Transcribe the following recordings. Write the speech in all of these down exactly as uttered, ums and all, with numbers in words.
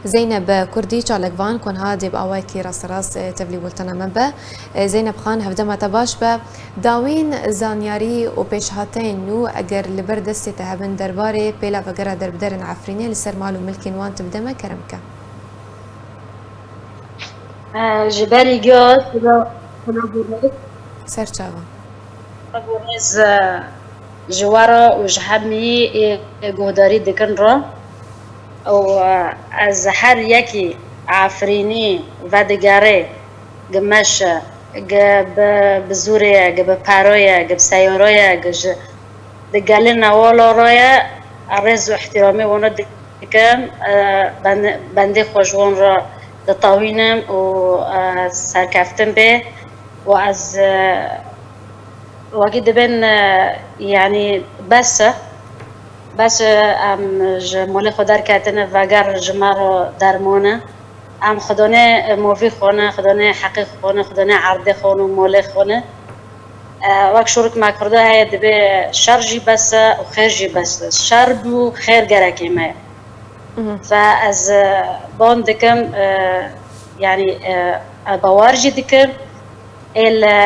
Zeynep Kurdî, çalakvan ku niha dê bi awayekî rasterast, e, tevlî bultena me be. E, Zeynep Xan, hevdema te baş be. Dawîn zanyarî û pêşhateyên nû eger li ber destê te hebin derbarê pêla vegera derbiderên Efrînê li ser mal û milkên wan tu bide me, kerem ke. E, ji berî giya, sila, sila Ser çava. Ji we re û ji hemî ê guhdarî dikin re û, e, ez her yekî Efrînî vedigere, gi meş e, gi bi, bi zûrê ye, gi bi pero ye, gi bi seyaro ye, gi ji, di gelê newala re ye, rêz û îhtîramê wana dikim, e, ben-, bendê xwe ji wan re ditewînim û, e, serkeftin bê. û ez, e, wekî dibên, e, yanî bes e. Bes e, em ji molê xwe derketine, veger ji me re derman e. Em xidonê, e, movî xwe ne, xidonê heqê xwe ne, xidonê erdê xwe ne, molê xwe ne. E, wek şûrik me Kurda heye, dibê şer jî bes e û xêr jî bes e. Şer bû, xêr gerekê me ye. Mhm. Fe ez, e, ban dikim, e, yanî, e, e, bawer jî dikim. Ê li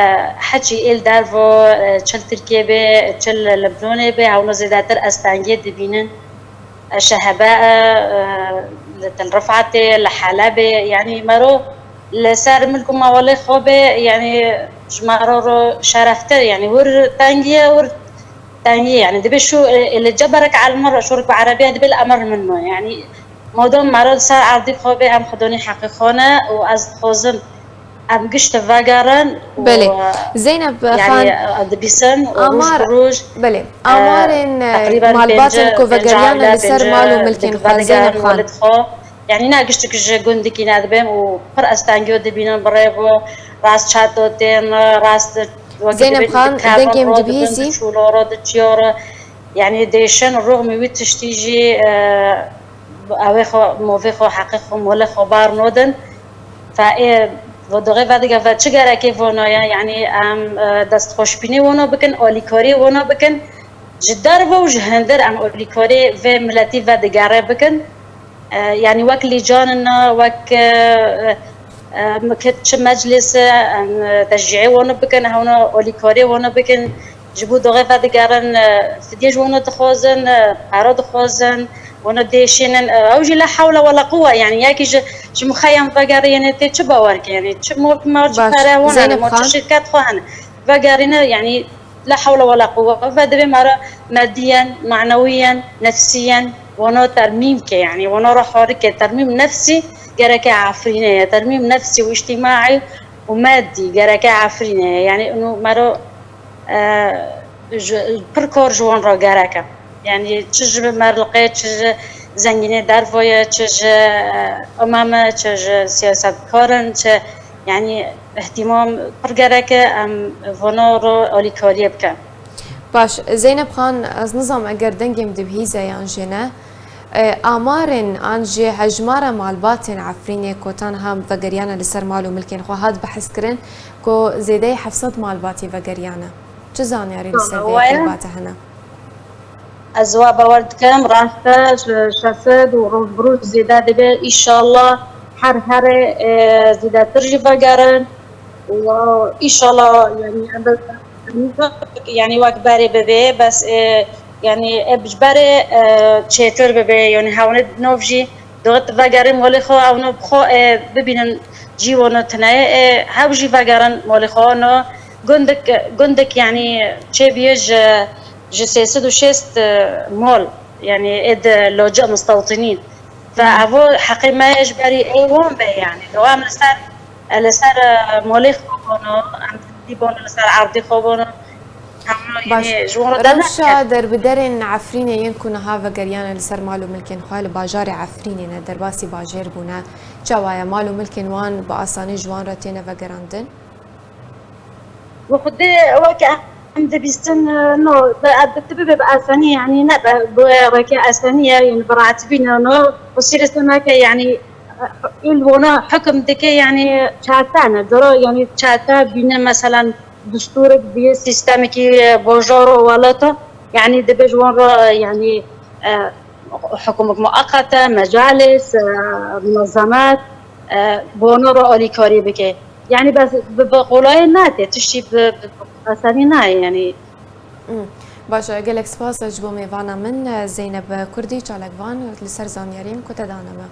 heçî ê li dervo, e, çi li Tirkiyê bê, çi li Libnanê bê, hewno zêdetir ez tengiyê dibînin. E, şehebe, e, e, li Til Rifetê, li Helebê, yanî mero li ser milk û mewalê xwe bê, yanî ji mero ro şereftir, yanî wir tengî ye, wir tengî ye. Yanî dibê şu, e, li ceberek elma re şorik bi erebiya dibê li emir min ma. Yanî madam mero li ser erdî xwe bê, em xidonî heqê xwe ne û ez dixwazim em gişt vegerin û, Belê. Zeynep yanî, Xan, e, dibîsin û roj amar, bi roj, belê, e, amarên, e, teqrîben malbatên pênc, ku pênc vegeriyane aile, li ser pênc mal û milkên xwe, Zeynep Xan. Welid xwe. Yanî ne giştik ji gundikî nedibêm û pir ez tengiyo dibînim bi rê bo rast çato tên, rast wekî Zeynep dibê Xan, dikevin dengê min ro dibihîzî. Dibin di çûlo ro di çiyo ro. Yanî dêşin ruxmî wî tiştî jî, e, ew ê xwe, movê xwe, heqê xwe, molê xwe bar nodin. Fe ê, ve doxê vedige ve çi gerekê vono ye, yanî em, e, destxweşbînê wono bikin, alîkariyê wono bikin. Ji derve û ji hundir em alîkariyê vê miletî vedigere bikin. E, yanî wek lîcanin ne, wek, e, e, em ke çi meclîs e, em, e, teşcîê wono bikin, hewno alîkariyê wono bikin. Ji bo doxê vedigerin, e, fidyê ji wana dixwazin, e, para dixwazin, wana dêşînin, e, ew jî la hewle wela quwe, yanî yekî ji, ji muxeyem vegeriyêne tê çi bawer ke, yanî çi mor, mor çi Baş, pere wana, Zeynep mor çi Xan. Şirket xwe hene. Vegerîne, yanî la hewle wela quwe. Ve divê me re mediyen, manewiyen, nefsiyen, wana termîm ke, yanî wana re harike, termîm nefsî gereke Efrînê ye, termîm nefsî û îctîmaî û medî gereke Efrînê ye. Yanî û me re e, ji, pir kar ji wan re gerek e. Yanî çi ji merliqê, çi ji zengînê dervoye, çi ji, e, imam e, çi ji siyasetkar in, çi, yanî îhtîmam pir gerek e em vana re alîkariyê bikin. Baş, Zeynep Xan, ez nizam eger dengê min dibihîze yan jî ne. E, amarên an jî hejmara malbatên Efrînê ku tenha vegeriyane li ser mal û milkên xwe hat behskirin ku zêdeyî heft sed malbatî vegeriyane. Çi zanyarî li ser vê Waye. Qîbate hene? Ez wa bawer dikim, rast e, ji şeş sed û roj bi roj zêde dibe. Înşallah her herê, e, zêdetir jî vegerin. Û înşallah, yanî, em bi, yanî, wek berê bibe, bes, e, yanî, e, ji berê, e, çêtir bibe, yanî, hewnê nov jî Doxê tu vegerê molê xwe, ewno bi xwe, e, bibînin cî wano tune ye, e, hew jî vegerin molê xwe, wano gundik, gundik, yanî çêbûye ji, ji sê sed û şêst, e, mol, yanî ê di loca mistewtinîn. Ve Hmm. evo heqê me ye ji berî ê wan be, yanî. Do em li ser, e, li ser, e, molê xwe bono, em dî bono li ser erdê xwe bono. Baş. Rewşa derbiderên Efrînê yên ku niha vegeriyane li ser mal û milkên xwe li bajarê Efrînê ne, derbasî bajêr bûne. Çawa ye? Mal û milkên wan bi asanî ji wan re têne vegerandin? Bi xwedê weke em dibîstin, no, bi, bi, bibe bi asanî, yanî ne bi, bi rêke asanî ye, yanî bi rahatî bîne, no, xusîrê semeke, yanî, û li wana hukm dike, yanî çete ne, doro, yanî çete bîne, meselen, destûrek bûye, sîstemekî, e, bajar û welata, yanî dibe ji wan re, e, yanî, e, حکومت مؤقته، مجالس، منظمات، بۆنە ڕۆ ئەلیکاری بکە. یعنی بەس بە قۆڵای ناتێ تشتی ئەسەری نایە یعنی. باشە، gelek spas ji bo mêvana min Zeynep Kurdî çalakvan li ser zanyariyên ku te dane me.